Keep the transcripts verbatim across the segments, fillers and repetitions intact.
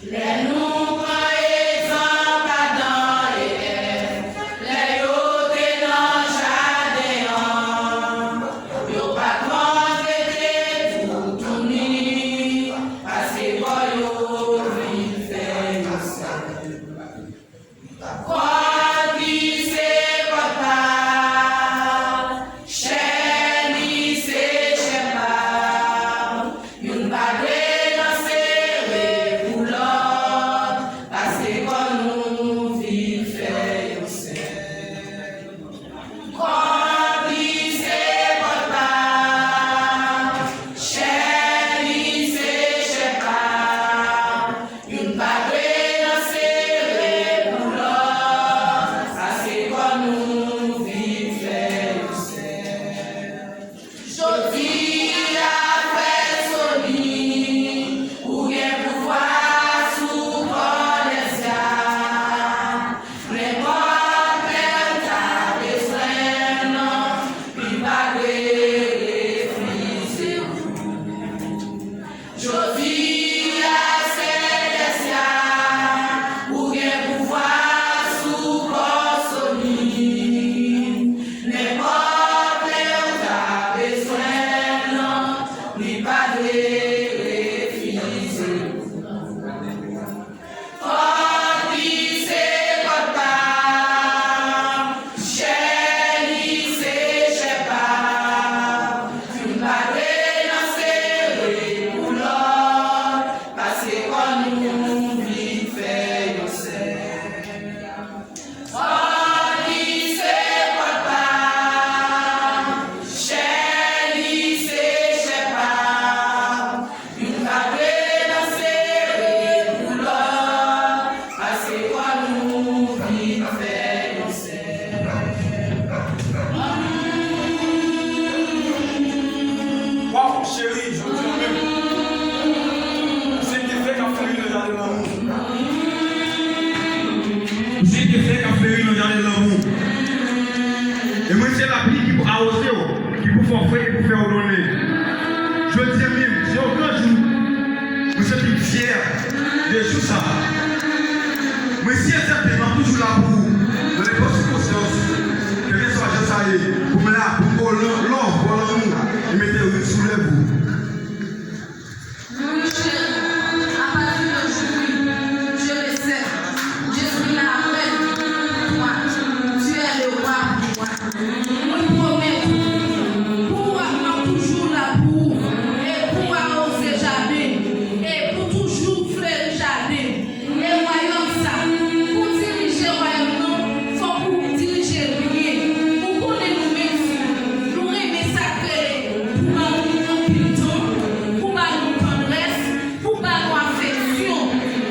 Lè nou pran egzanp Adan e Èv, lè yo te nan jaden an, yo pa t maltrete toutouni, paske kò yo vin fè yo sèl. Kò li se kò pa l, chè li se chè pa l. Youn pa dwe nan sere pou lòt, paske kò nou vin fè yon sèl. Kò li se kò pa l, chè li se chè pa l. Youn pa dwe nan sere pou lòt, paske kò nou vin fè yon sèl. Jodi a, frè Sony, ou gen pouvwa sou kò Lèzya. Nenpòt lè w ta bezwen l, li pa dwe refize w. Jodi a, se Lèzya, ou gen pouvwa sou kò Sony. Nenpòt lè w ta bezwen l, li pa dwe refize w. Kò li se kò pa l, chè li se chè pa l. Youn pa dwe nan sere pou lòt, paske kò nou vin fè yon sèl. Kò li se kò pa l, chè li se chè pa l. Youn pa dwe nan sere pou lòt, paske kò nou vin fè yon sèl. Waw, cheri, jodi a menm, se te fè k ap fleri nan jaden lanmou. Se te fè k ap fleri nan jaden lanmou. E mwen, se lapli ki pou awoze w, ki pou fè w fre, ki pou fè w donnen. Jodi a menm, se yon gran jou. Mwen santi m fyè de jou sa. Mwen si e sèten, m ap toujou la pou ou. Nan nenpòt sikonstans, kèlkeswa jan sa ye, pou m la, pou m ba w lan-, love, ba w lanmou, e mete rit sou lèv ou. Mon chéri, à partir d'aujourd'hui, je le sais, je suis là avec toi. Tu es le roi pour moi. Mwen pwomèt ou, pou w ap, m ap toujou la pou ou, e pou w awoze jaden, e pou toujou fleri jaden. E wayòm sa, pou dirije wayòm nan, fòk ou dirije l byen. Ou konnen nou menm fi, nou renmen sa k rele pou ba nou anpil tan, pou ba nou tandrès, pou ba nou afeksyon.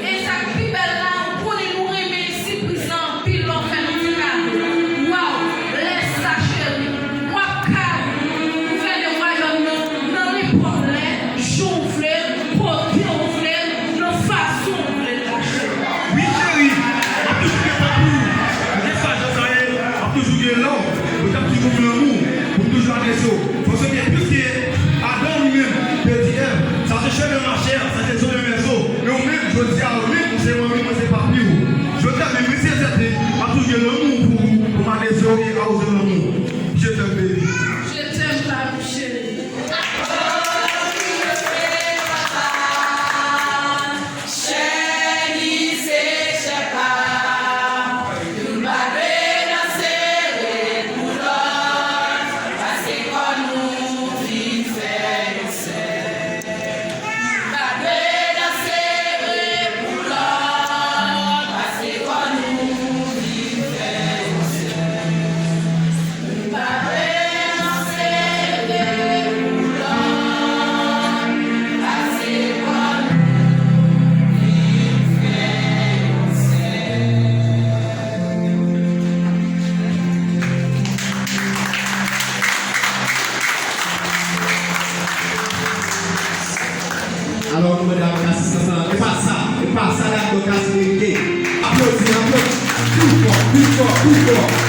E sa k pi bèl la, ou konnen nou renmen sipriz la anpil lè w fè nou ti kado. Waw, lè sa cheri, w ap ka gouvène wayòm nan nan nenpòt lè, jan w vle l, kote w vle l, nan fason w vle l, monchè. Wi, cheri, m ap toujou gen tan pou ou. Kèlkeswa jan sa ye, m ap toujou gen love, mwen t ap toujou gen lanmou pou m toujou adrese w. Paske piske Adan li menm te di Èv, ça c'est chair de ma chair, ça c'est os de mes os. Men ou menm, jodi a, ou menm, ou se manmi, mwen se papi w. Jodi a, menm mwen se sèten, m ap toujou gen lanmou pou ou, pou m adrese w e awoze w lanmou. Je t'aime, baby. Je t'aime, baby chéri. Chè li se chè pa m, youn pa dwe nan sere pou lòt, paske kò nou vin fè yon sèl. Youn pa dwe nan sere pou lòt, paske kò nou vin fè yon sèl. Alò, nou mande avèk asistans lan, e pa sa, e pa sa, Dado Kas merite. Aplodi, aplodi. Pi fò, pi fò, pi fò.